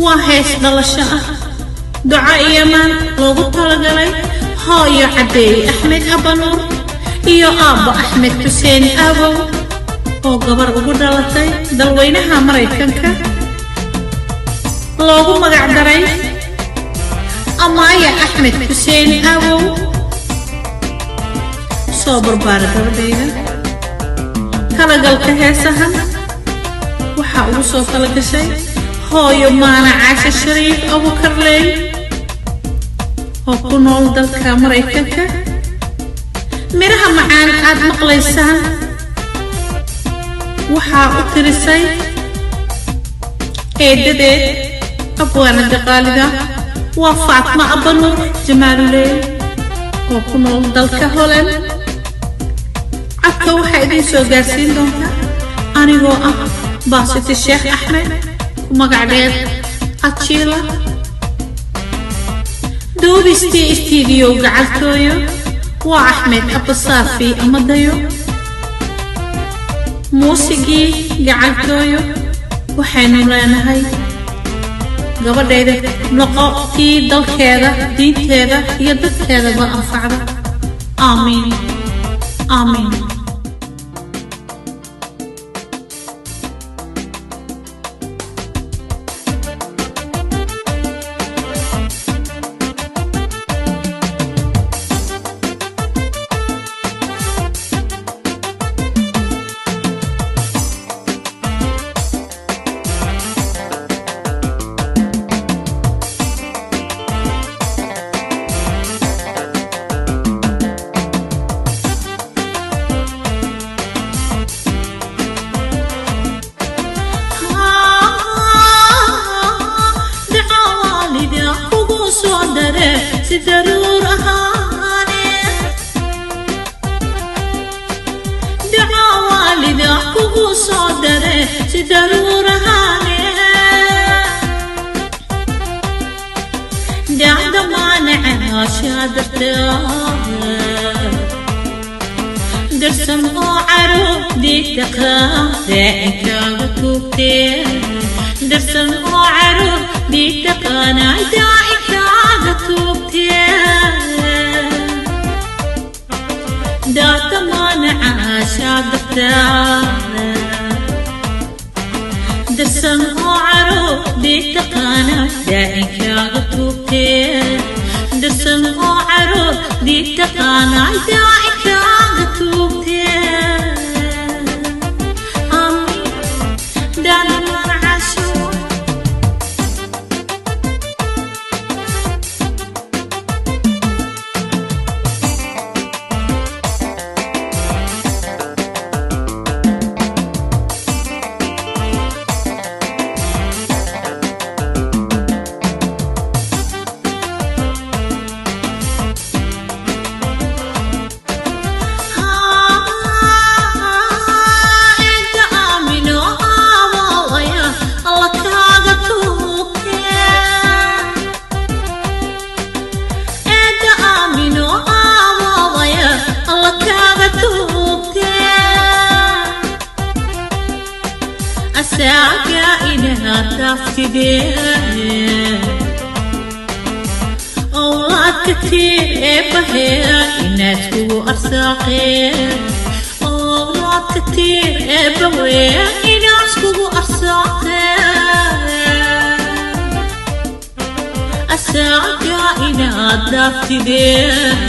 Waa hees dhalasho ah, duca iyo maan loogu talagalay hooyo Caddeey Axmed Abanuur iyo aabbo Axmed Xuseen Aabow oo gabar ugu dhalatay dalweynaha Maraykanka, loogu magac daray Amaaya Axmed Xuseen Aabow. Soo barbaara gabadhayda. Talagalka heesahan waxaa ugu soo talagashay hooyo Maana Caashe Shariif Abukarley oo ku nool dalka Maraykanka. Midhaha macaan aad maqlaysaan waxaa u tirisay eedadeed, abwaanada qaalida, waa Faatma Abanuur Jamaaluley oo ku nool dalka Holand. Codka waxaa idiin soo gaarsiin doontaa anigoo ah Baasiti Sheekh Axmed, ku magac dheer Ajiila. Duubistii istiidiyow gacaltooyo waa Axmed Abasaafi Amadayo. Muusigii gacaltooyo. Waxaynu leenahay gabadhayda, noqo tii dalkeeda, diinteeda iyo dadkeedaba anfacda. Aamiin, aamiin. Si daruur ahaane duca waalida kugu soo dare, si daruur ahaane dacda maanacaashaa dartaa darsan oo caruur diigtaqaa daa'inkaaga tuugtee, darsan oo caruur diigtaqaanay daa'inkaaga tuugtee, daata maanacaashaa dartaa darsan oo caruur diigtaqaanay daa'inkaaga tuugtee, darsan oo caruur diigtaqaanay daa'inkaaga tuugtee. Amiin, daata maanacaasha. Inta aamino aawaya Alla kaaga tuugtee, inta aamino aawaya Alla kaaga tuugtee, asaaga inaad taaftidee, owlaadka tiir eebbahee inaad kugu arsaaqeen, owlaadka tiir eebbawee inaad kugu arsaaqeen, asaaga inaad dhaaftideen,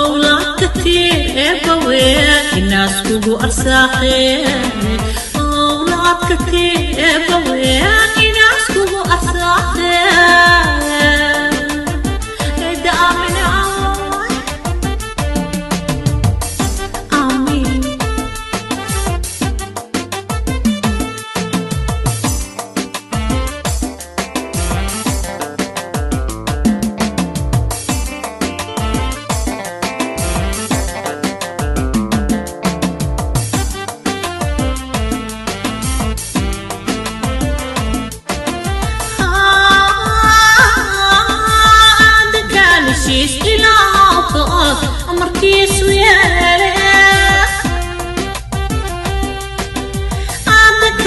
owlaadka tiir eebbawee inaad kugu arsaaqeen, owlaadka tiir eebbawee inaad kugu arsaaqeen. Eedda aamina, aamiin.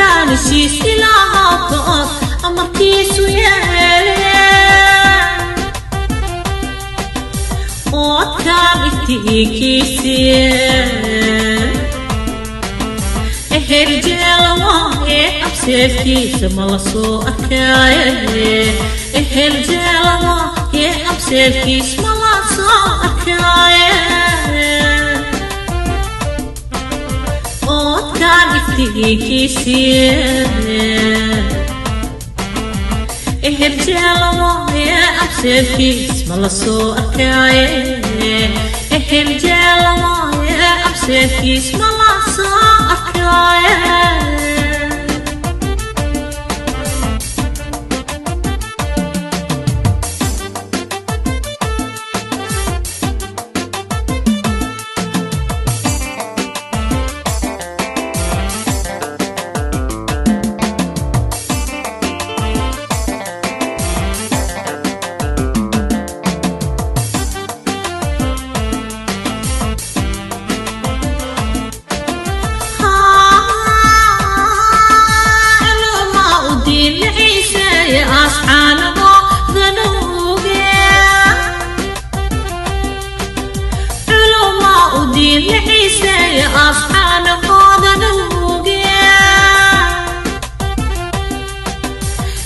Adkaanisiis ilaahakood amarkiisu yeele oo adkaan iftiinkiisiye ehel jeelawaaye abseelkiisa ma la soo arkaaye ehel jeelawaaye abseelkiis ma la soo arkaaye oo adkaan iftiinkiisiye ehel jeelawaaye abseelkiis ma la soo arkaaye ehel jeelawaaye abseelkiis ma la soo arkaaye.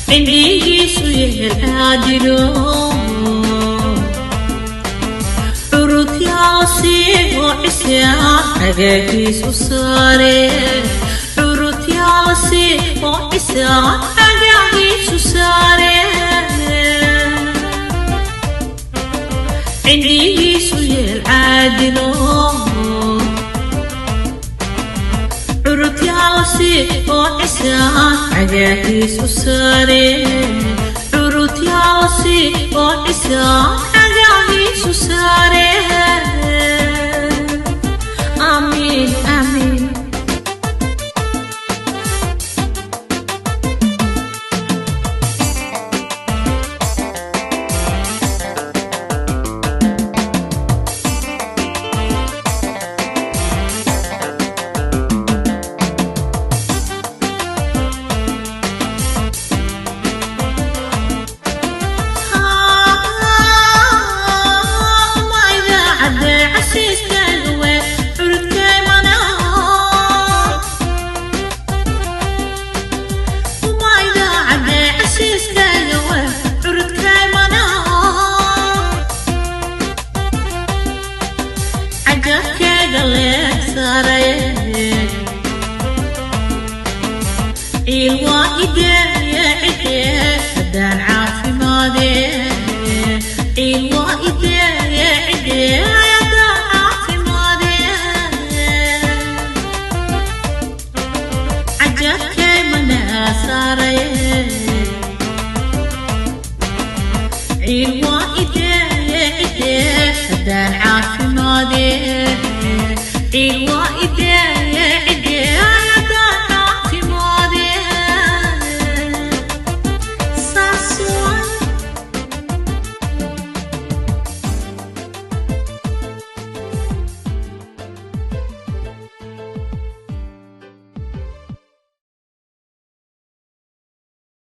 Cindigiisu yehel caadilo curudyaala oo cisyaan cagaagiisu saare curudyaala oo cisyaan cagaagiisu saare cindigiisu yehel caadilo curudyaala oo cisyaan cagaagiisu saare curudyaala oo cisyaan cagaagiisu saare. Amiin amiin. Haddaan caafimaadee ciil.